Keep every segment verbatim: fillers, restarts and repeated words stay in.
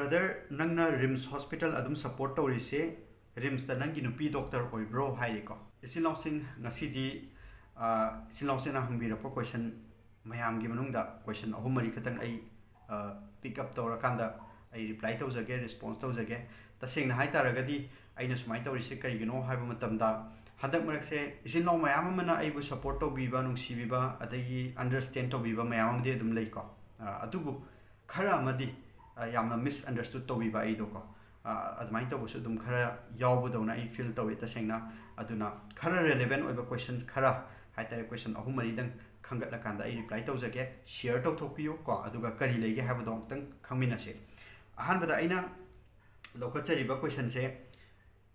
Brother, ꯅꯪꯅ RIMS hospital ꯑꯗꯨꯝ support ꯇꯧꯔꯤꯁꯦ, ꯔꯤꯝꯁꯇ ꯅꯪꯒꯤ ꯅꯨꯄꯤ ꯗꯣꯛꯇꯔ ꯑꯣꯏꯕ꯭ꯔꯣ ꯍꯥꯏꯔꯤꯀꯣ꯫ ꯏꯆꯤꯟ ꯏꯅꯥꯎꯁꯤꯡ, ꯉꯁꯤꯗꯤ, ꯑ, ꯏꯆꯤꯟ ꯏꯅꯥꯎꯁꯤꯡꯅ ꯍꯪꯕꯤꯔꯛꯄ ꯀꯣꯏꯁꯟ ꯃꯌꯥꯝꯒꯤ ꯃꯅꯨꯡꯗ ꯀꯣꯏꯁꯟ ꯑꯍꯨꯝ ꯃꯔꯤ ꯈꯛꯇꯪ ꯑꯩ ꯄꯤꯛ ꯑꯞ ꯇꯧꯔꯀꯥꯟꯗ ꯑꯩ ꯔꯤꯄ꯭ꯂꯥꯏ ꯇꯧꯖꯒꯦ, ꯔꯦꯁꯄꯣꯟꯁ ꯇꯧꯖꯒꯦ꯫ ꯇꯁꯦꯡꯅ ꯍꯥꯏ ꯇꯥꯔꯒꯗꯤ, ꯑꯩꯅ ꯁꯨꯃꯥꯏꯅ ꯇꯧꯔꯤꯁꯦ ꯀꯔꯤꯒꯤꯅꯣ ꯍꯥꯏꯕ ꯃꯇꯝꯗ, ꯍꯟꯗꯛ ꯃꯔꯛꯁꯦ ꯏꯆꯤꯟ ꯏꯅꯥꯎ ꯃꯌꯥꯝ ꯑꯃꯅ ꯑꯩꯕꯨ ꯁꯞꯄꯣꯔꯠ ꯇꯧꯕꯤꯕ, ꯅꯨꯡꯁꯤꯕꯤꯕ, ꯑꯗꯒꯤ ꯑꯟꯗꯔꯁ꯭ꯇꯦꯟ ꯇꯧꯕꯤꯕ ꯃꯌꯥꯝ ꯑꯃꯗꯤ ꯑꯗꯨꯝ ꯂꯩꯀꯣ꯫ ꯑ, ꯑꯗꯨꯕꯨ ꯈꯔ ꯑꯃꯗꯤ, ꯑ, ꯌꯥꯝꯅ ꯃꯤꯁꯑꯟꯗꯔꯁ꯭ꯇꯨꯠ ꯇꯧꯕꯤꯕ ꯑꯩꯗꯣꯀꯣ꯫ ꯑ, ꯑꯗꯨꯃꯥꯏꯅ ꯇꯧꯕꯁꯨ ꯑꯗꯨꯝ ꯈꯔ ꯌꯥꯎꯕꯗꯧꯅ ꯑꯩ ꯐꯤꯜ ꯇꯧꯋꯤ ꯇꯁꯦꯡꯅ꯫ ꯑꯗꯨꯅ ꯈꯔ ꯔꯦꯂꯦꯚꯦꯟ ꯑꯣꯏꯕ ꯀꯣꯏꯁꯟ ꯈꯔ ꯍꯥꯏ ꯇꯥꯔꯦ, ꯀꯣꯏꯁꯟ ꯑꯍꯨꯝ ꯃꯔꯤꯗꯪ ꯈꯟꯒꯠꯂꯀꯥꯟꯗ ꯑꯩ ꯔꯤꯄ꯭ꯂꯥꯏ ꯇꯧꯖꯒꯦ꯫ ꯁꯤꯌꯔ ꯇꯧꯊꯣꯛꯄꯤꯌꯨ ꯀꯣ, ꯑꯗꯨꯒ ꯀꯔꯤ ꯂꯩꯒꯦ ꯍꯥꯏꯕꯗꯣ ꯑꯃꯨꯛꯇꯪ ꯈꯪꯃꯤꯟꯅꯁꯦ꯫ ꯑꯍꯥꯟꯕꯗ ꯑꯩꯅ ꯂꯧꯈꯠꯆꯔꯤꯕ ꯀꯣꯏꯁꯟꯁꯦ,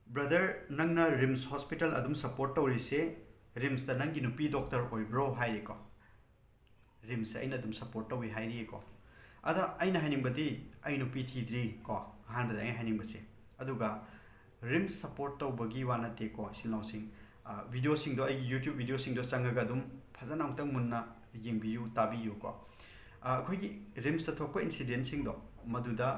ꯕ꯭ꯔꯗꯔ, ꯅꯪꯅ ꯔꯤꯝꯁ ꯍꯣꯁꯄꯤꯇꯥꯜ ꯑꯗꯨꯝ ꯁꯞꯄꯣꯔꯠ ꯇꯧꯔꯤꯁꯦ, ꯔꯤꯝꯁꯇ ꯅꯪꯒꯤ ꯅꯨꯄꯤ ꯗꯣꯛꯇꯔ ꯑꯣꯏꯕ꯭ꯔꯣ ꯍꯥꯏꯔꯤꯀꯣ꯫ ꯔꯤꯝꯁꯁꯦ ꯑꯩꯅ ꯑꯗꯨꯝ ꯁꯞꯄꯣꯔꯠ ꯇꯧꯏ ꯍꯥꯏꯔꯤꯀꯣ꯫ ꯑꯗ ꯑꯩꯅ ꯍꯥꯏꯅꯤꯡꯕꯗꯤ, ꯑꯩ ꯅꯨꯄꯤ ꯊꯤꯗ꯭ꯔꯤ ꯀꯣ, ꯑꯍꯥꯟꯕꯗ ꯑꯩꯅ ꯍꯥꯏꯅꯤꯡꯕꯁꯦ꯫ ꯑꯗꯨꯒ ꯔꯤꯝꯁ ꯁꯞꯄꯣꯔꯠ ꯇꯧꯕꯒꯤ ꯋꯥ ꯅꯠꯇꯦꯀꯣ, ꯏꯆꯤꯟ ꯏꯅꯥꯎꯁꯤꯡ꯫ ꯑ, ꯚꯤꯗꯤꯑꯣꯁꯤꯡꯗꯣ, ꯑꯩꯒꯤ YouTube ꯚꯤꯗꯤꯑꯣꯁꯤꯡꯗꯣ ꯆꯪꯉꯒ ꯑꯗꯨꯝ ꯐꯖꯅ ꯑꯃꯨꯛꯇꯪ ꯃꯨꯟꯅ ꯌꯦꯡꯕꯤꯌꯨ, ꯇꯥꯕꯤꯌꯨꯀꯣ꯫ ꯑ, ꯑꯩꯈꯣꯏꯒꯤ ꯔꯤꯝꯁꯇ ꯊꯣꯛꯄ ꯏꯟꯁꯤꯗꯦꯟꯁꯤꯡꯗꯣ, ꯃꯗꯨꯗ,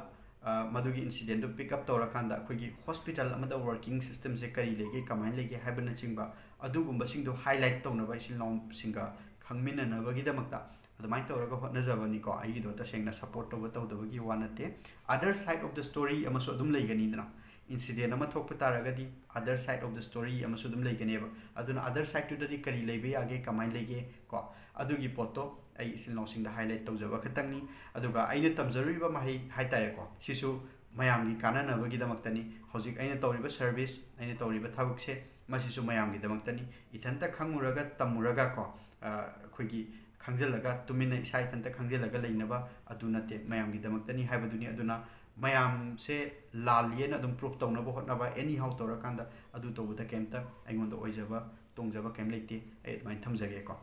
ꯑ, ꯃꯗꯨꯒꯤ ꯏꯟꯁꯤꯗꯦꯟꯗꯨ ꯄꯤꯛ ꯑꯞ ꯇꯧꯔꯀꯥꯟꯗ ꯑꯩꯈꯣꯏꯒꯤ ꯍꯣꯁꯄꯤꯇꯥꯜ ꯑꯃꯗ ꯋꯥꯔꯀꯤꯡ ꯁꯤꯁꯇꯦꯝꯁꯦ ꯀꯔꯤ ꯂꯩꯒꯦ, ꯀꯃꯥꯏꯅ ꯂꯩꯒꯦ ꯍꯥꯏꯕꯅꯆꯤꯡꯕ, ꯑꯗꯨꯒꯨꯝꯕꯁꯤꯡꯗꯣ ꯍꯥꯏꯂꯥꯏꯠ ꯇꯧꯅꯕ ꯏꯆꯤꯜ ꯏꯅꯥꯎꯁꯤꯡꯒ ꯈꯪꯃꯤꯟꯅꯅꯕꯒꯤꯗꯃꯛꯇ ꯑꯗꯨꯃꯥꯏꯅ ꯇꯧꯔꯒ ꯍꯣꯠꯅꯖꯕꯅꯤꯀꯣ꯫ ꯑꯩꯒꯤꯗꯣ ꯇꯁꯦꯡꯅ ꯁꯞꯄꯣꯔꯠ ꯇꯧꯕ ꯇꯧꯗꯕꯒꯤ ꯋꯥ ꯅꯠꯇꯦ꯫ Other side of the story ꯑꯃꯁꯨ ꯑꯗꯨꯝ ꯂꯩꯒꯅꯤꯗꯅ, ꯏꯟꯁꯤꯗꯦꯟ ꯑꯃ ꯊꯣꯛꯄ ꯇꯥꯔꯒꯗꯤ other side of the story ꯑꯃꯁꯨ ꯑꯗꯨꯝ ꯂꯩꯒꯅꯦꯕ꯫ ꯑꯗꯨꯅ other sideꯇꯨꯗꯗꯤ ꯀꯔꯤ ꯂꯩꯕ ꯌꯥꯒꯦ, ꯀꯃꯥꯏꯅ ꯂꯩꯒꯦ ꯀꯣ, ꯑꯗꯨꯒꯤ ꯄꯣꯠꯇꯣ ꯑꯩ ꯏꯆꯤꯜ ꯏꯅꯥꯎꯁꯤꯡꯗ ꯍꯥꯏꯂꯥꯏꯠ ꯇꯧꯖꯕ ꯈꯛꯇꯪꯅꯤ꯫ ꯑꯗꯨꯒ ꯑꯩꯅ ꯇꯝꯖꯔꯨꯔꯤꯕ ꯃꯍꯩ ꯍꯥꯏ ꯇꯥꯔꯦꯀꯣ, ꯁꯤꯁꯨ ꯃꯌꯥꯝꯒꯤ ꯀꯥꯟꯅꯅꯕꯒꯤꯗꯃꯛꯇꯅꯤ꯫ ꯍꯧꯖꯤꯛ ꯑꯩꯅ ꯇꯧꯔꯤꯕ ꯁꯔꯚꯤꯁ, ꯑꯩꯅ ꯇꯧꯔꯤꯕ ꯊꯕꯛꯁꯦ, ꯃꯁꯤꯁꯨ ꯃꯌꯥꯝꯒꯤꯗꯃꯛꯇꯅꯤ꯫ ꯏꯊꯟꯇ ꯈꯪꯉꯨꯔꯒ ꯇꯝꯃꯨꯔꯒ ꯀꯣ, ꯑ, ꯑꯩꯈꯣꯏꯒꯤ ꯈꯪꯖꯤꯜꯂꯒ, ꯇꯨꯃꯤꯟꯅ ꯏꯁꯥ ꯏꯊꯟꯇ ꯈꯪꯖꯤꯜꯂꯒ ꯂꯩꯅꯕ ꯑꯗꯨ ꯅꯠꯇꯦ, ꯃꯌꯥꯝꯒꯤꯗꯃꯛꯇꯅꯤ ꯍꯥꯏꯕꯗꯨꯅꯤ꯫ ꯑꯗꯨꯅ ꯃꯌꯥꯝꯁꯦ ꯂꯥꯜꯂꯤꯑꯅ ꯑꯗꯨꯝ ꯄ꯭ꯔꯨꯐ ꯇꯧꯅꯕ ꯍꯣꯠꯅꯕ, ꯑꯦꯅꯤ ꯍꯥꯎ ꯇꯧꯔꯀꯥꯟꯗ, ꯑꯗꯨ ꯇꯧꯕꯗ ꯀꯩꯝꯇ ꯑꯩꯉꯣꯟꯗ ꯑꯣꯏꯖꯕ ꯇꯣꯡꯖꯕ ꯀꯩꯝ ꯂꯩꯇꯦ꯫ ꯑꯩ ꯑꯗꯨꯃꯥꯏꯅ ꯊꯝꯖꯒꯦꯀꯣ꯫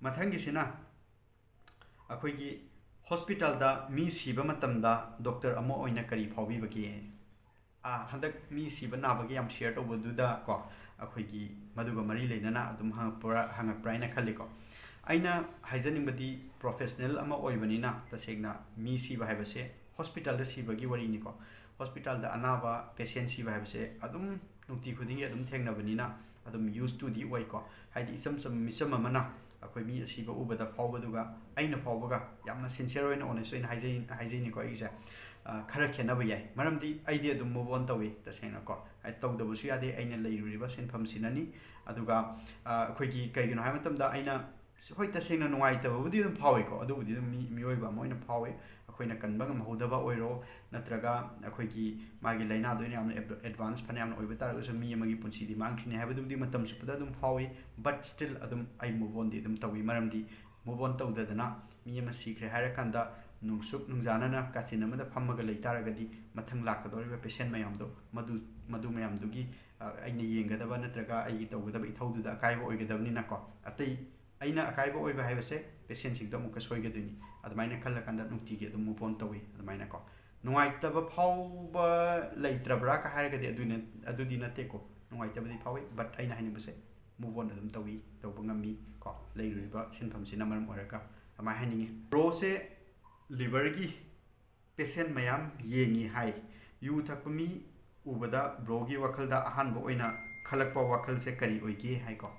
ꯃꯊꯪꯒꯤꯁꯤꯅ ꯑꯩꯈꯣꯏꯒꯤ ꯍꯣꯁꯄꯤꯇꯥꯜꯗ ꯃꯤ ꯁꯤꯕ ꯃꯇꯝꯗ ꯗꯣꯛꯇꯔ ꯑꯃ ꯑꯣꯏꯅ ꯀꯔꯤ ꯐꯥꯎꯕꯤꯕꯒꯦ? ꯑꯥ, ꯍꯟꯗꯛ ꯃꯤ ꯁꯤꯕ ꯅꯥꯕꯒꯤ ꯌꯥꯝ ꯁꯤꯌꯔ ꯇꯧꯕꯗꯨꯗ ꯀꯣ, ꯑꯩꯈꯣꯏꯒꯤ ꯃꯗꯨꯒ ꯃꯔꯤ ꯂꯩꯅꯅ ꯑꯗꯨꯝ ꯍꯪꯉꯛꯄ꯭ꯔꯥ, ꯍꯪꯉꯛꯄ꯭ꯔꯥ ꯍꯥꯏꯅ ꯈꯜꯂꯤꯀꯣ꯫ ꯑꯩꯅ ꯍꯥꯏꯖꯅꯤꯡꯕꯗꯤ, ꯄ꯭ꯔꯣꯐꯦꯁꯅꯦꯜ ꯑꯃ ꯑꯣꯏꯕꯅꯤꯅ ꯇꯁꯦꯡꯅ ꯃꯤ ꯁꯤꯕ ꯍꯥꯏꯕꯁꯦ ꯍꯣꯁꯄꯤꯇꯥꯜꯗ ꯁꯤꯕꯒꯤ ꯋꯥꯔꯤꯅꯤꯀꯣ꯫ ꯍꯣꯁꯄꯤꯇꯥꯜꯗ ꯑꯅꯥꯕ ꯄꯦꯁꯦꯟ ꯁꯤꯕ ꯍꯥꯏꯕꯁꯦ ꯑꯗꯨꯝ ꯅꯨꯡꯇꯤ ꯈꯨꯗꯤꯡꯒꯤ ꯑꯗꯨꯝ ꯊꯦꯡꯅꯕꯅꯤꯅ ꯑꯗꯨꯝ ꯌꯨꯁ ꯇꯨꯗꯤ ꯑꯣꯏꯀꯣ꯫ ꯍꯥꯏꯗꯤ ꯏꯆꯝ ꯆꯝꯕ ꯃꯤꯆꯝ ꯑꯃꯅ ꯑꯩꯈꯣꯏ ꯃꯤ ꯑꯁꯤꯕ ꯎꯕꯗ ꯐꯥꯎꯕꯗꯨꯒ ꯑꯩꯅ ꯐꯥꯎꯕꯒ ꯌꯥꯝꯅ ꯁꯤꯟꯁꯤꯌꯔ ꯑꯣꯏꯅ ꯑꯣꯅꯦꯁ ꯑꯣꯏꯅ ꯍꯥꯏꯖꯩ ꯍꯥꯏꯖꯩꯅꯤꯀꯣ ꯑꯩꯒꯤꯁꯦ꯫ ꯈꯔ ꯈꯦꯠꯅꯕ ꯌꯥꯏ꯫ ꯃꯔꯝꯗꯤ ꯑꯩꯗꯤ ꯑꯗꯨꯝ ꯃꯨꯚ ꯑꯣꯟ ꯇꯧꯏ ꯇꯁꯦꯡꯅꯀꯣ꯫ ꯍꯥꯏꯗꯤ ꯇꯧꯗꯕꯁꯨ ꯌꯥꯗꯦ, ꯑꯩꯅ ꯂꯩꯔꯨꯔꯤꯕ ꯁꯤꯟꯐꯝꯁꯤꯅꯅꯤ꯫ ꯑꯗꯨꯒ ꯑꯩꯈꯣꯏꯒꯤ ꯀꯩꯒꯤꯅꯣ ꯍꯥꯏꯕ ꯃꯇꯝꯗ ꯑꯩꯅ ꯍꯣꯏ, ꯇꯁꯦꯡꯅ ꯅꯨꯡꯉꯥꯏꯇꯕꯕꯨꯗꯤ ꯑꯗꯨꯝ ꯐꯥꯎꯏꯀꯣ꯫ ꯑꯗꯨꯕꯨꯗꯤ ꯑꯗꯨꯝ ꯃꯤ ꯃꯤꯑꯣꯏꯕ ꯑꯃ ꯑꯣꯏꯅ ꯐꯥꯎꯏ꯫ ꯑꯩꯈꯣꯏꯅ ꯀꯟꯕ ꯉꯝꯍꯧꯗꯕ ꯑꯣꯏꯔꯣ, ꯅꯠꯇ꯭ꯔꯒ ꯑꯩꯈꯣꯏꯒꯤ ꯃꯥꯒꯤ ꯂꯥꯏꯅꯥꯗꯣ ꯑꯩꯅ ꯌꯥꯝꯅ ꯑꯦꯗꯚꯥꯟꯁ ꯐꯅꯌꯥꯝꯅ ꯑꯣꯏꯕ ꯇꯥꯔꯒꯁꯨ ꯃꯤ ꯑꯃꯒꯤ ꯄꯨꯟꯁꯤꯗꯤ ꯃꯥꯡꯈꯤꯅꯤ ꯍꯥꯏꯕꯗꯨꯕꯨꯗꯤ ꯃꯇꯝ ꯆꯨꯞꯄꯗ ꯑꯗꯨꯝ ꯐꯥꯎꯏ꯫ ꯕꯠ ꯁ꯭ꯇꯤꯜ ꯑꯗꯨꯝ ꯑꯩ ꯃꯨꯚ ꯑꯣꯟꯗꯤ ꯑꯗꯨꯝ ꯇꯧꯏ꯫ ꯃꯔꯝꯗꯤ ꯃꯨꯚ ꯑꯣꯟ ꯇꯧꯗꯗꯅ ꯃꯤ ꯑꯃ ꯁꯤꯈ꯭ꯔꯦ ꯍꯥꯏꯔꯀꯥꯟꯗ ꯅꯨꯡꯁꯨꯛ ꯅꯨꯡꯖꯥꯅꯅ ꯀꯥꯆꯤꯟ ꯑꯃꯗ ꯐꯝꯃꯒ ꯂꯩ ꯇꯥꯔꯒꯗꯤ ꯃꯊꯪ ꯂꯥꯛꯀꯗꯧꯔꯤꯕ ꯄꯦꯁꯦꯟ ꯃꯌꯥꯝꯗꯣ ꯃꯗꯨ ꯃꯗꯨ ꯃꯌꯥꯝꯗꯨꯒꯤ ꯑꯩꯅ ꯌꯦꯡꯒꯗꯕ ꯅꯠꯇ꯭ꯔꯒ ꯑꯩꯒꯤ ꯇꯧꯒꯗꯕ ꯏꯊꯧꯗꯨꯗ ꯑꯀꯥꯏꯕ ꯑꯣꯏꯒꯗꯕꯅꯤꯅꯀꯣ꯫ ꯑꯇꯩ ꯑꯩꯅ ꯑꯀꯥꯏꯕ ꯑꯣꯏꯕ ꯍꯥꯏꯕꯁꯦ ꯄꯦꯁꯦꯟꯁꯤꯡꯗꯣ ꯑꯃꯨꯛꯀ ꯁꯣꯏꯒꯗꯣꯏꯅꯤ꯫ ꯑꯗꯨꯃꯥꯏꯅ ꯈꯜꯂꯀꯥꯟꯗ ꯅꯨꯡꯇꯤꯒꯤ ꯑꯗꯨꯝ ꯃꯨꯚ ꯑꯣꯟ ꯇꯧꯏ ꯑꯗꯨꯃꯥꯏꯅꯀꯣ꯫ ꯅꯨꯡꯉꯥꯏꯇꯕ ꯐꯥꯎꯕ ꯂꯩꯇ꯭ꯔꯕ꯭ꯔꯥ ꯀ ꯍꯥꯏꯔꯒꯗꯤ ꯑꯗꯨꯅ ꯑꯗꯨꯗꯤ ꯅꯠꯇꯦꯀꯣ꯫ ꯅꯨꯡꯉꯥꯏꯇꯕꯗꯤ ꯐꯥꯎꯏ, ꯕꯠ ꯑꯩꯅ ꯍꯥꯏꯅꯤꯡꯕꯁꯦ ꯃꯨꯚ ꯑꯣꯟ ꯑꯗꯨꯝ ꯇꯧꯏ, ꯇꯧꯕ ꯉꯝꯃꯤ ꯀꯣ꯫ ꯂꯩꯔꯨꯔꯤꯕ ꯁꯤꯟꯐꯝꯁꯤꯅ ꯃꯔꯝ ꯑꯣꯏꯔꯒ ꯑꯗꯨꯃꯥꯏꯅ ꯍꯥꯏꯅꯤꯡꯉꯤ꯫ ꯕ꯭ꯔꯣꯁꯦ ꯂꯤꯚꯔꯒꯤ ꯄꯦꯁꯦꯟ ꯃꯌꯥꯝ ꯌꯦꯡꯉꯤ ꯍꯥꯏ꯫ ꯌꯨ ꯊꯛꯄ ꯃꯤ ꯎꯕꯗ ꯕ꯭ꯔꯣꯒꯤ ꯋꯥꯈꯜꯗ ꯑꯍꯥꯟꯕ ꯑꯣꯏꯅ ꯈꯜꯂꯛꯄ ꯋꯥꯈꯜꯁꯦ ꯀꯔꯤ ꯑꯣꯏꯒꯦ ꯍꯥꯏꯀꯣ꯫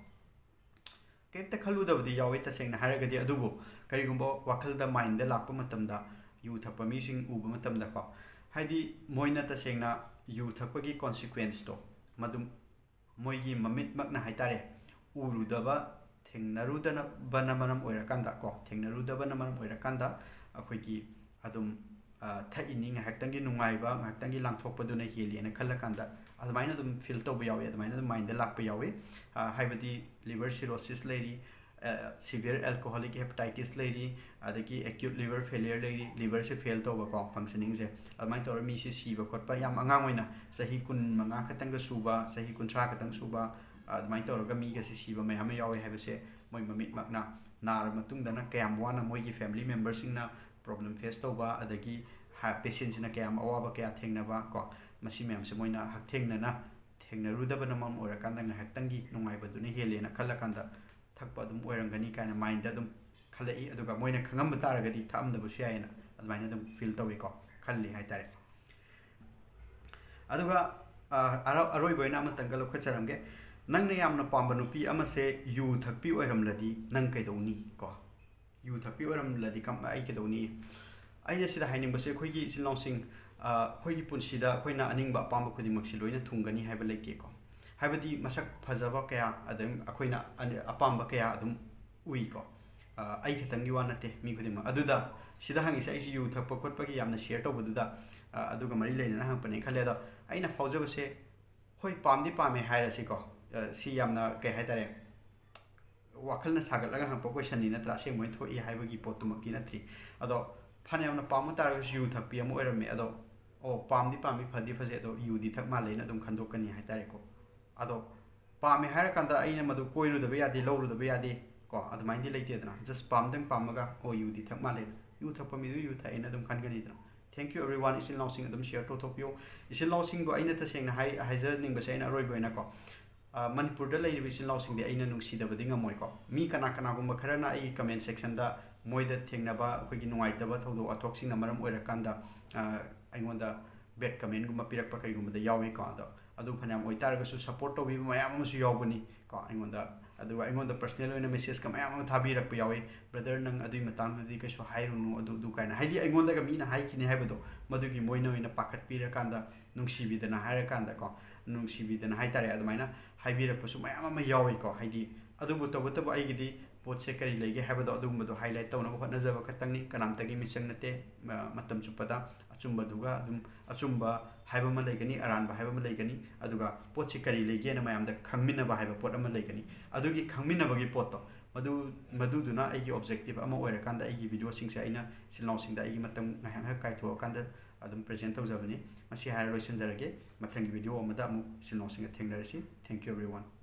ꯀꯩꯝꯇ ꯈꯜꯂꯨꯗꯕꯗꯤ ꯌꯥꯎꯋꯤ ꯇꯁꯦꯡꯅ ꯍꯥꯏꯔꯒꯗꯤ꯫ ꯑꯗꯨꯕꯨ ꯀꯔꯤꯒꯨꯝꯕ ꯋꯥꯈꯜꯗ, ꯃꯥꯏꯟꯗ ꯂꯥꯛꯄ ꯃꯇꯝꯗ, ꯌꯨ ꯊꯛꯄ ꯃꯤꯁꯤꯡ ꯎꯕ ꯃꯇꯝꯗꯀꯣ, ꯍꯥꯏꯗꯤ ꯃꯣꯏꯅ ꯇꯁꯦꯡꯅ ꯌꯨ ꯊꯛꯄꯒꯤ ꯀꯣꯟꯁꯤꯀ꯭ꯋꯦꯟꯁꯇꯣ ꯃꯗꯨ ꯃꯣꯏꯒꯤ ꯃꯃꯤꯠꯃꯛꯅ ꯍꯥꯏꯇꯥꯔꯦ ꯎꯔꯨꯗꯕ, ꯊꯦꯡꯅꯔꯨꯗꯅꯕꯅ ꯃꯔꯝ ꯑꯣꯏꯔꯀꯥꯟꯗ ꯀꯣ, ꯊꯦꯡꯅꯔꯨꯗꯕꯅ ꯃꯔꯝ ꯑꯣꯏꯔꯀꯥꯟꯗ ꯑꯩꯈꯣꯏꯒꯤ ꯑꯗꯨꯝ ꯊꯛꯏꯅꯤ, ꯉꯥꯏꯍꯥꯛꯇꯪꯒꯤ ꯅꯨꯡꯉꯥꯏꯕ, ꯉꯥꯏꯍꯥꯛꯇꯪꯒꯤ ꯂꯥꯡꯊꯣꯛꯄꯗꯨꯅ ꯍꯦꯜꯂꯤꯅ ꯈꯜꯂꯀꯥꯟꯗ ꯑꯗꯨꯃꯥꯏꯅ ꯑꯗꯨꯝ ꯐꯤꯜ ꯇꯧꯕ ꯌꯥꯎꯏ, ꯑꯗꯨꯃꯥꯏꯅ ꯑꯗꯨꯝ ꯃꯥꯏꯟꯗ ꯂꯥꯛꯄ ꯌꯥꯎꯏ꯫ ꯍꯥꯏꯕꯗꯤ ꯂꯤꯚꯔ ꯁꯤꯔꯣꯁꯤꯁ ꯂꯩꯔꯤ, ꯁꯤꯚꯤꯌꯔ ꯑꯦꯜꯀꯣꯍꯣꯂꯤꯛ ꯍꯦꯄꯥꯇꯥꯏꯇꯤꯁ ꯂꯩꯔꯤ, ꯑꯗꯒꯤ ꯑꯦꯀ꯭ꯌꯨꯠ ꯂꯤꯚꯔ ꯐꯦꯂꯤꯌꯔ ꯂꯩꯔꯤ, ꯂꯤꯚꯔꯁꯦ ꯐꯦꯜ ꯇꯧꯕꯀꯣ, ꯐꯪꯁꯅꯤꯡꯁꯦ꯫ ꯑꯗꯨꯃꯥꯏꯅ ꯇꯧꯔꯒ ꯃꯤꯁꯦ ꯁꯤꯕ ꯈꯣꯠꯄ ꯌꯥꯝ ꯑꯉꯥꯡ ꯑꯣꯏꯅ, ꯆꯍꯤ ꯀꯨꯟ ꯃꯉꯥ ꯈꯛꯇꯪꯒ ꯁꯨꯕ, ꯆꯍꯤ ꯀꯨꯟꯊ꯭ꯔꯥ ꯈꯛꯇꯪ ꯁꯨꯕ, ꯑꯗꯨꯃꯥꯏꯅ ꯇꯧꯔꯒ ꯃꯤꯒꯁꯦ ꯁꯤꯕ ꯃꯌꯥꯝ ꯑꯃ ꯌꯥꯎꯋꯦ ꯍꯥꯏꯕꯁꯦ ꯃꯣꯏ ꯃꯃꯤꯠꯃꯛꯅ ꯅꯥꯔ ꯃꯇꯨꯡꯗꯅ ꯀꯌꯥꯝ ꯋꯥꯅ ꯃꯣꯏꯒꯤ ꯐꯦꯃꯤꯂꯤ ꯃꯦꯝꯕꯔꯁꯤꯡꯅ ꯄ꯭ꯔꯣꯕ꯭ꯂꯦꯝ ꯐꯦꯁ ꯇꯧꯕ, ꯑꯗꯒꯤ ꯄꯦꯁꯦꯟꯁꯤꯅ ꯀꯌꯥꯝ ꯑꯋꯥꯕ ꯀꯌꯥ ꯊꯦꯡꯅꯕ ꯀꯣ, ꯃꯁꯤ ꯃꯌꯥꯝꯁꯦ ꯃꯣꯏꯅ ꯍꯛꯊꯦꯡꯅꯅ ꯊꯦꯡꯅꯔꯨꯗꯕꯅ ꯃꯔꯝ ꯑꯣꯏꯔꯀꯥꯟꯗ ꯉꯥꯏꯍꯥꯛꯇꯪꯒꯤ ꯅꯨꯡꯉꯥꯏꯕꯗꯨꯅ ꯍꯦꯜꯂꯦꯅ ꯈꯜꯂꯀꯥꯟꯗ ꯊꯛꯄ ꯑꯗꯨꯝ ꯑꯣꯏꯔꯝꯒꯅꯤ ꯀꯥꯏꯅ ꯃꯥꯏꯟꯗ ꯑꯗꯨꯝ ꯈꯜꯂꯛꯏ꯫ ꯑꯗꯨꯒ ꯃꯣꯏꯅ ꯈꯪꯉꯝꯕ ꯇꯥꯔꯒꯗꯤ ꯊꯛꯑꯝꯗꯕꯁꯨ ꯌꯥꯏꯌꯦꯅ ꯑꯗꯨꯃꯥꯏꯅ ꯑꯗꯨꯝ ꯐꯤꯜ ꯇꯧꯏꯀꯣ꯫ ꯈꯜꯂꯤ ꯍꯥꯏꯇꯥꯔꯦ꯫ ꯑꯗꯨꯒ ꯑ, ꯑꯔ- ꯑꯔꯣꯏꯕ ꯑꯣꯏꯅ ꯑꯃꯇꯪꯒ ꯂꯧꯈꯠꯆꯔꯝꯒꯦ꯫ ꯅꯪꯅ ꯌꯥꯝꯅ ꯄꯥꯝꯕ ꯅꯨꯄꯤ ꯑꯃꯁꯦ ꯌꯨ ꯊꯛꯄꯤ ꯑꯣꯏꯔꯝꯂꯗꯤ ꯅꯪ ꯀꯩꯗꯧꯅꯤ ꯀꯣ? ꯌꯨ ꯊꯛꯄꯤ ꯑꯣꯏꯔꯝꯂꯗꯤ ꯀꯝ- ꯑꯩ ꯀꯩꯗꯧꯅꯤ? ꯑꯩꯅ ꯁꯤꯗ ꯍꯥꯏꯅꯤꯡꯕꯁꯦ, ꯑꯩꯈꯣꯏꯒꯤ ꯏꯆꯤꯜ ꯏꯅꯥꯎꯁꯤꯡ, ꯑ, ꯑꯩꯈꯣꯏꯒꯤ ꯄꯨꯟꯁꯤꯗ ꯑꯩꯈꯣꯏꯅ ꯑꯅꯤꯡꯕ ꯑꯄꯥꯝꯕ ꯈꯨꯗꯤꯡꯃꯛꯁꯤ ꯂꯣꯏꯅ ꯊꯨꯡꯒꯅꯤ ꯍꯥꯏꯕ ꯂꯩꯇꯦꯀꯣ꯫ ꯍꯥꯏꯕꯗꯤ ꯃꯁꯛ ꯐꯖꯕ ꯀꯌꯥ, ꯑꯗꯨꯝ ꯑꯩꯈꯣꯏꯅ ꯑꯅꯤ- ꯑꯄꯥꯝꯕ ꯀꯌꯥ ꯑꯗꯨꯝ ꯎꯏꯀꯣ꯫ ꯑ, ꯑꯩ ꯈꯛꯇꯪꯒꯤ ꯋꯥ ꯅꯠꯇꯦ, ꯃꯤ ꯈꯨꯗꯤꯡꯃꯛ꯫ ꯑꯗꯨꯗ ꯁꯤꯗ ꯍꯪꯉꯤꯁꯦ, ꯑꯩꯁꯦ ꯌꯨ ꯊꯛꯄ ꯈꯣꯠꯄꯒꯤ ꯌꯥꯝꯅ ꯁꯤꯌꯔ ꯇꯧꯕꯗꯨꯗ, ꯑ, ꯑꯗꯨꯒ ꯃꯔꯤ ꯂꯩꯅꯅ ꯍꯪꯉꯛꯄꯅꯦ ꯈꯜꯂꯦ꯫ ꯑꯗꯣ ꯑꯩꯅ ꯐꯥꯎꯖꯕꯁꯦ, ꯍꯣꯏ, ꯄꯥꯝꯗꯤ ꯄꯥꯝꯃꯦ ꯍꯥꯏꯔꯁꯤꯀꯣ꯫ ꯑ, ꯁꯤ ꯌꯥꯝꯅ, ꯀꯩ ꯍꯥꯏꯇꯥꯔꯦ, ꯋꯥꯈꯜꯅ ꯁꯥꯒꯠꯂꯒ ꯍꯪꯉꯛꯄ ꯀꯣꯏꯁꯟꯅꯤ ꯅꯠꯇ꯭ꯔꯥ? ꯑꯁꯦꯡꯕ ꯑꯣꯏꯅ ꯊꯣꯛꯏ ꯍꯥꯏꯕꯒꯤ ꯄꯣꯠꯇꯨꯃꯛꯇꯤ ꯅꯠꯇ꯭ꯔꯤ꯫ ꯑꯗꯣ ꯐꯅꯌꯥꯝꯅ ꯄꯥꯝꯕ ꯇꯥꯔꯒꯁꯨ ꯌꯨ ꯊꯛꯄꯤ ꯑꯃ ꯑꯣꯏꯔꯝꯃꯦ꯫ ꯑꯗꯣ, ꯑꯣ, ꯄꯥꯝꯗꯤ ꯄꯥꯝꯃꯤ, ꯐꯗꯤ ꯐꯖꯩ, ꯑꯗꯣ ꯌꯨꯗꯤ ꯊꯛ ꯃꯥꯜꯂꯦꯅ ꯑꯗꯨꯝ ꯈꯟꯗꯣꯛꯀꯅꯤ ꯍꯥꯏꯇꯥꯔꯦꯀꯣ꯫ ꯑꯗꯣ ꯄꯥꯝꯃꯦ ꯍꯥꯏꯔꯀꯥꯟꯗ ꯑꯩꯅ ꯃꯗꯨ ꯀꯣꯏꯔꯨꯗꯕ ꯌꯥꯗꯦ, ꯂꯧꯔꯨꯗꯕ ꯌꯥꯗꯦ ꯀꯣ, ꯑꯗꯨꯃꯥꯏꯅꯗꯤ ꯂꯩꯇꯦꯗꯅ꯫ ꯖꯁ ꯄꯥꯝꯗꯪ ꯄꯥꯝꯃꯒ, ꯑꯣ, ꯌꯨꯗꯤ ꯊꯛ ꯃꯥꯜꯂꯦꯅ, ꯌꯨ ꯊꯛꯄ ꯃꯤꯗꯨ ꯌꯨ ꯊꯛꯑꯦꯅ ꯑꯗꯨꯝ ꯈꯟꯒꯅꯤꯗꯅ꯫ Thank you everyone, ꯏꯆꯤꯜ ꯏꯅꯥꯎꯁꯤꯡ ꯑꯗꯨꯝ ꯁꯤꯌꯔ ꯇꯧꯊꯣꯛꯄꯤꯌꯨ꯫ ꯏꯆꯤꯜ ꯏꯅꯥꯎꯁꯤꯡꯕꯨ ꯑꯩꯅ ꯇꯁꯦꯡꯅ ꯍꯥꯏ ꯍꯥꯏꯖꯅꯤꯡꯕꯁꯦ, ꯑꯩꯅ ꯑꯔꯣꯏꯕ ꯑꯣꯏꯅꯀꯣ, ꯑ, ꯃꯅꯤꯄꯨꯔꯗ ꯂꯩꯔꯤꯕ ꯏꯆꯤꯜ ꯏꯅꯥꯎꯁꯤꯡꯗꯤ ꯑꯩꯅ ꯅꯨꯡꯁꯤꯗꯕꯗꯤ ꯉꯝꯃꯣꯏꯀꯣ꯫ ꯃꯤ ꯀꯅꯥ ꯀꯅꯥꯒꯨꯝꯕ ꯈꯔꯅ ꯑꯩꯒꯤ ꯀꯃꯦꯟ ꯁꯦꯛꯁꯟꯗ ꯃꯣꯏꯗ ꯊꯦꯡꯅꯕ ꯑꯩꯈꯣꯏꯒꯤ ꯅꯨꯡꯉꯥꯏꯇꯕ ꯊꯧꯗꯣꯛ ꯋꯥꯊꯣꯛꯁꯤꯡꯅ ꯃꯔꯝ ꯑꯣꯏꯔꯀꯥꯟꯗ, ꯑ, ꯑꯩꯉꯣꯟꯗ ꯕꯦꯠ ꯀꯃꯦꯟꯒꯨꯝꯕ ꯄꯤꯔꯛꯄ ꯀꯔꯤꯒꯨꯝꯕꯗ ꯌꯥꯎꯏꯀꯣ꯫ ꯑꯗꯣ ꯑꯗꯨ ꯐꯅꯌꯥꯝ ꯑꯣꯏꯇꯥꯔꯒꯁꯨ ꯁꯞꯄꯣꯔꯠ ꯇꯧꯕꯤꯕ ꯃꯌꯥꯝ ꯑꯃꯁꯨ ꯌꯥꯎꯕꯅꯤ ꯀꯣ ꯑꯩꯉꯣꯟꯗ꯫ ꯑꯗꯨꯒ ꯑꯩꯉꯣꯟꯗ ꯄꯔꯁꯅꯦꯜ ꯑꯣꯏꯅ ꯃꯦꯁꯦꯖꯀ ꯃꯌꯥꯝ ꯑꯃ ꯊꯥꯕꯤꯔꯛꯄ ꯌꯥꯎꯏ, "ꯕ꯭ꯔꯗꯔ, ꯅꯪ ꯑꯗꯨꯒꯤ ꯃꯇꯥꯡꯗꯨꯗꯤ ꯀꯩꯁꯨ ꯍꯥꯏꯔꯨꯅꯨ, ꯑꯗꯨ ꯑꯗꯨ" ꯀꯥꯏꯅ꯫ ꯍꯥꯏꯗꯤ ꯑꯩꯉꯣꯟꯗꯒ ꯃꯤꯅ ꯍꯥꯏꯈꯤꯅꯤ ꯍꯥꯏꯕꯗꯣ, ꯃꯗꯨꯒꯤ ꯃꯣꯏꯅ ꯑꯣꯏꯅ ꯄꯥꯈꯠꯄꯤꯔꯀꯥꯟꯗ, ꯅꯨꯡꯁꯤꯕꯤꯗꯅ ꯍꯥꯏꯔꯀꯥꯟꯗꯀꯣ, ꯅꯨꯡꯁꯤꯕꯤꯗꯅ ꯍꯥꯏꯇꯥꯔꯦ, ꯑꯗꯨꯃꯥꯏꯅ ꯍꯥꯏꯕꯤꯔꯛꯄꯁꯨ ꯃꯌꯥꯝ ꯑꯃ ꯌꯥꯎꯏꯀꯣ꯫ ꯍꯥꯏꯗꯤ ꯑꯗꯨꯕꯨ ꯇꯧꯕꯇꯕꯨ ꯑꯩꯒꯤꯗꯤ ꯄꯣꯠꯁꯦ ꯀꯔꯤ ꯂꯩꯒꯦ ꯍꯥꯏꯕꯗꯣ, ꯑꯗꯨꯒꯨꯝꯕꯗꯣ ꯍꯥꯏꯂꯥꯏꯠ ꯇꯧꯅꯕ ꯍꯣꯠꯅꯖꯕ ꯈꯛꯇꯪꯅꯤ꯫ ꯀꯅꯥꯝꯇꯒꯤ ꯃꯤꯆꯪ ꯅꯠꯇꯦ꯫ ꯃ-, ꯃꯇꯝ ꯆꯨꯞꯄꯗ ꯑꯆꯨꯝꯕꯗꯨꯒ ꯑꯗꯨꯝ, ꯑꯆꯨꯝꯕ ꯍꯥꯏꯕ ꯑꯃ ꯂꯩꯒꯅꯤ, ꯑꯔꯥꯟꯕ ꯍꯥꯏꯕ ꯑꯃ ꯂꯩꯒꯅꯤ, ꯑꯗꯨꯒ ꯄꯣꯠꯁꯤ ꯀꯔꯤ ꯂꯩꯒꯦꯅ ꯃꯌꯥꯝꯗ ꯈꯪꯃꯤꯟꯅꯕ ꯍꯥꯏꯕ ꯄꯣꯠ ꯑꯃ ꯂꯩꯒꯅꯤ꯫ ꯑꯗꯨꯒꯤ ꯈꯪꯃꯤꯟꯅꯕꯒꯤ ꯄꯣꯠꯇꯣ, ꯃꯗꯨ, ꯃꯗꯨꯗꯨꯅ ꯑꯩꯒꯤ ꯑꯣꯕꯖꯦꯛꯇꯤꯚ ꯑꯃ ꯑꯣꯏꯔꯀꯥꯟꯗ ꯑꯩꯒꯤ ꯚꯤꯗꯤꯑꯣꯁꯤꯡꯁꯦ ꯑꯩꯅ ꯏꯆꯤꯜ ꯏꯅꯥꯎꯁꯤꯡꯗ ꯑꯩꯒꯤ ꯃꯇꯝ ꯉꯥꯏꯍꯥꯛ ꯉꯥꯏꯍꯥꯛ ꯀꯥꯏꯊꯣꯛꯑꯀꯥꯟꯗ ꯑꯗꯨꯝ ꯄ꯭ꯔꯖꯦꯟ ꯇꯧꯖꯕꯅꯤ꯫ ꯃꯁꯤ ꯍꯥꯏꯔ ꯂꯣꯏꯁꯤꯟꯖꯔꯒꯦ꯫ ꯃꯊꯪꯒꯤ ꯚꯤꯗꯤꯑꯣ ꯑꯃꯗ ꯑꯃꯨꯛ ꯏꯆꯤꯜ ꯏꯅꯥꯎꯁꯤꯡꯒ ꯊꯦꯡꯅꯔꯁꯤ꯫ Thank you everyone꯫